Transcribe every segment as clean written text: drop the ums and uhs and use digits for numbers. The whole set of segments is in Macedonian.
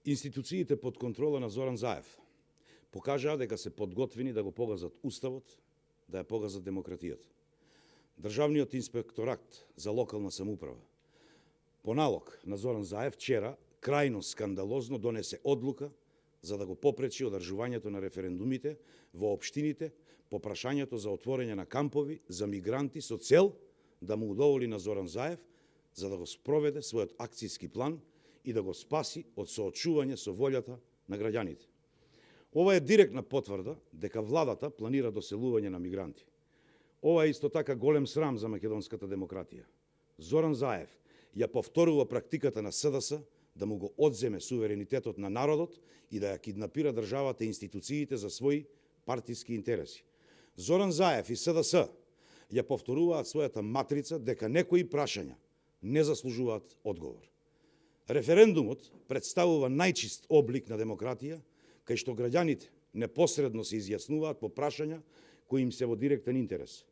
Институциите под контрола на Зоран Заев покажаа дека се подготвени да го погазат Уставот, да ја погазат демократијата. Државниот инспекторат за локална самоуправа по налог на Зоран Заев вчера крајно скандалозно донесе одлука за да го попречи одржувањето на референдумите во општините по прашањето за отворање на кампови за мигранти со цел да му удоволи на Зоран Заев за да го спроведе својот акцијски план и да го спаси од соочување со волјата на граѓаните. Ова е директна потврда дека владата планира доселување на мигранти. Ова е исто така голем срам за македонската демократија. Зоран Заев ја повторува практиката на СДС да му го одземе суверенитетот на народот и да ја киднапира државата и институциите за своји партиски интереси. Зоран Заев и СДС ја повторуваат својата матрица дека некои прашања не заслужуваат одговор. Референдумот представува најчист облик на демократија, кај што граѓаните непосредно се изјаснуваат по прашања кои им се во директен интерес.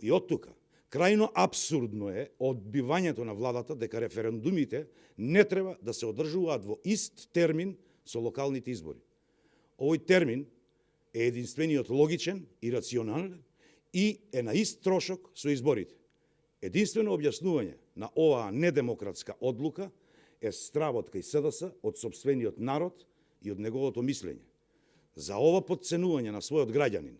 И од тука, крајно апсурдно е одбивањето на владата дека референдумите не треба да се одржуваат во ист термин со локалните избори. Овој термин е единствениот логичен и рационален и е на ист трошок со изборите. Единствено објаснување на оваа недемократска одлука е стравот кај СДС од сопствениот народ и од неговото мислење. За ова подценување на својот граѓанин,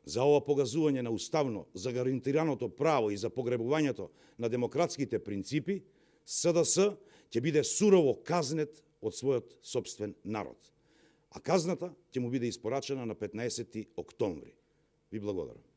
за ова погазување на уставно загарантираното право и за погребувањето на демократските принципи, СДС ќе биде сурово казнет од својот сопствен народ. А казната ќе му биде испорачена на 15 октомври. Ви благодарам.